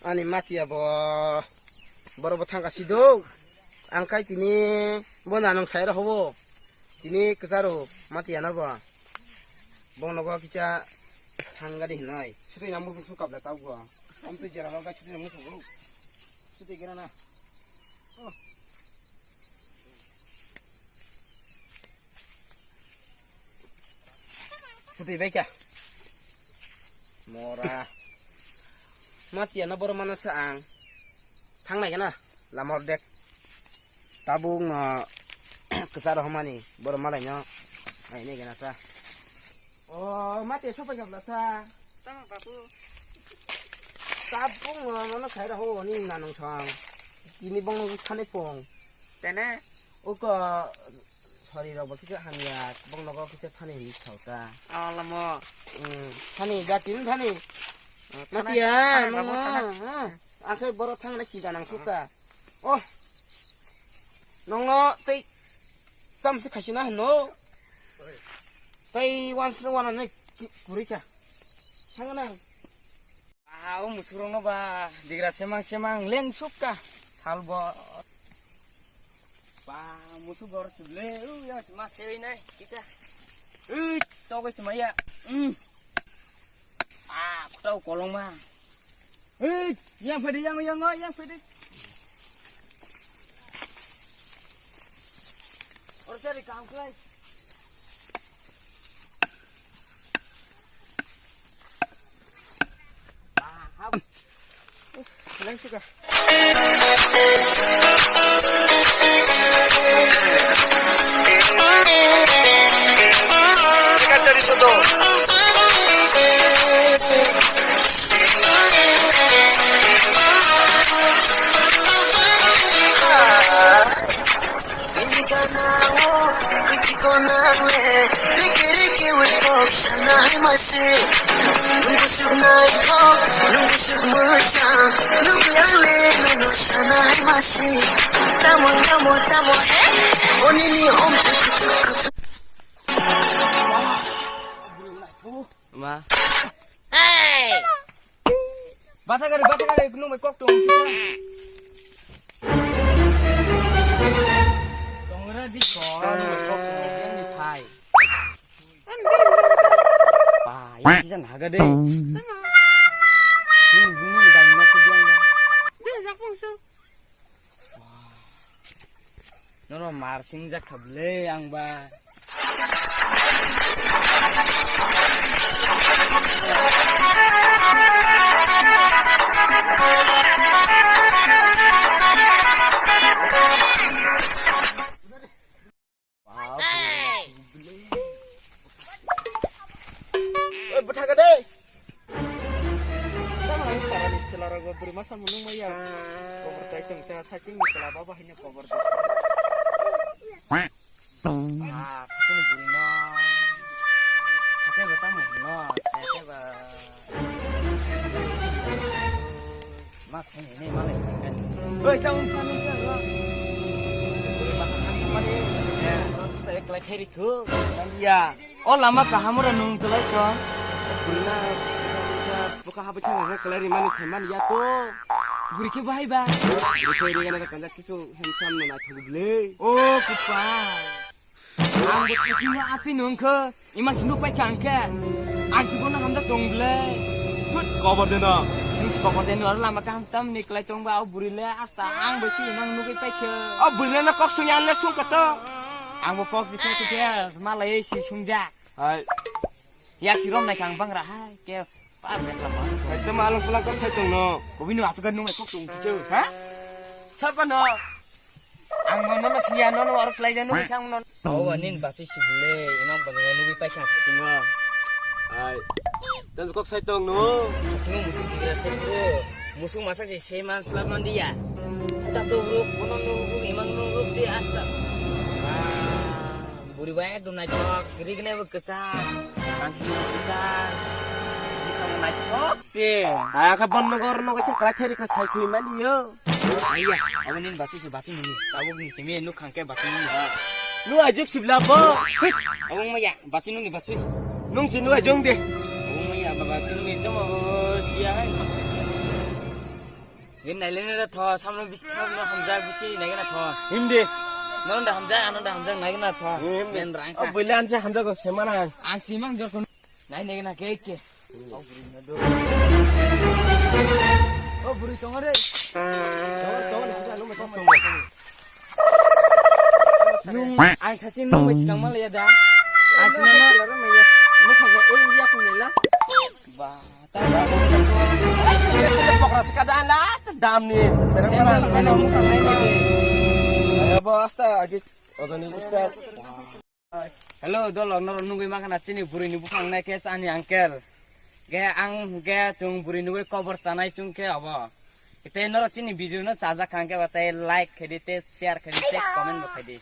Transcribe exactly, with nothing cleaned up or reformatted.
Ani matiya bo, boro bo thangka sido. Ang kai tini bo nanung sai rok hobo. Tini kwcharo matiya na bo. Bong nogo kicha thangga di hinoi. Sutui na musu su kabla tau go. Am tu jera loga sutui na musu go. Sutui gena na. Oh. Sutui bai kha. Mora. Matiya na boro mana sa ang. Thangnai gana. Lamor dek. Tabuk no kwcharo homani. Boro malai no. Ai ne gana sa. O, mate sopai gabla sa. Tamo babu. Tabung no, no, no, khaira ho, ni nanung thang. Tini bong no thane pong. Tene? Uko, sorry, rok bo kisa hamya, bong no kisa thane hi sauta. Alamo. Hmm, thane, ja tin thane. Thane, Matiya, thane, no, babu, no, thane. Ha. Akhai boro thang na sida nang suka. Oh. Nongno tei tamsi khaisina hino. Tei wan se wana ne kurika. Thangna. Ah, o musurungno ba digra semang semang leng sukka. Salbo. Ba musuk gor suble. U ya ma sei nai kita. Ui, to ko semaya. Hmm. Ah, kutau kolong ma. Hei, yang pede, yang, yang, yang pede. Oro cari kangklai. Ah, hap. Uh, langsung kah? Tamo, tamo, tamo, eh? Oni ni om. Ma. Hey! Bata gari, bata gari, nung bai kok tong. Tongra di ko, nung bai kok tong, yang di thai. Ba, yang di jan haga de. Nung, nung bai ma ku yang da. Dia jak pung su. Nono mar singjak kha bwle ang ba. Oi, bwthaka de. Tamo ang para ni chwla rok bo bwrwi masa munung maya. Kobor tai tong cha, saching ni chwla ba bahai ni kobor de. Ah, khatung bwrwi no. Khate ba tamo no, khate ba. Ma sai ni, ma lai. Oi, tamo sa ni ka. Bwrwi masa ni mani. Ya, tamo sa eklai theri ko. Ya. O lama kaham ora nung kwlai tong. Bwrwina bwkha habai thangna kwlai rimani saimani ya to. Bwrwi khe bahai ba. Bwrwi khe ri gana kanja kisu handsome no naithok bwle. O kwpal. Ang bo thikima atwi nung kho. Iman sinu pai kang khe. Ang si bono hamda tong bwle. Thut, kobor de no. Nung si kobor de no aro lama kaham tam ni kwlai tong ba o bwrwi le asta ang bo si iman nugui pai khe. O bwrwi le no kok sung yan le sung kato. Ang bo kok si khe khe malai si sung ja. Hai. Yak si rom nai kang bang ra hai ke pa bet la ba. Hai to malang pulang kok sai tong no. Ko bini asu kan nung kok tung kicho. Ha? Sapa no? Ang no no siya no no arok lai jano sang no. Awa nin basu si bule imang bang no nugui pai sang kicho. Hai. Tan kok sai tong no. Sino musik digra se bro. Musuk masak si seman selaman dia. Tato bro kono nugui imang nugui si asta. Ah. Buri bai ekdom naithok, ri gwnai bo kwchak, kansini bo kwchak, bwkha bo naithok se. Aya khe bon nogor nogo se kwlai theri khe sai sui mani yo. Aiya, abo nini bachu se bachu nini, tabuk ni chimi nuk khang khe bachu nini ha. Nu ajuk sibla bo. Hit. Abo maya, bachu nini bachu. Nung si nu ajung de. Abo maya, bachu nini tamo siya hai. Nailene ra tho, samno bisi, samno hamjak bisi naigena tho. Himdi. Nono da hamjak, ano da hamjak naigena tho. Himdi. Men rang. O builan se hamjak ko semana. Ang simang jor kun. Nai naigena ke ke. O buri na do. O buri chong re. Chong, chong, chong, chong, chong. Nung ang thasi nung bai sikang mal ya da. Ang sina na. Nung khaga ei ya kun la. Ba. Pokra sika dan last dam ni. Sandal mano mukha nai nai. Ayo bo asta agi ojoni ustad. Hello, dolo, norok nugwi mankha na chini bwrwi ni buphang nai khe ani uncle. Ge ang ge chung bwrwi nugwi kobor chanai chung khe abo. Tei norok chini video no chajak kha hwnkhe ba tei like khaidi, tei share khaidi, tei comment bo khaidi.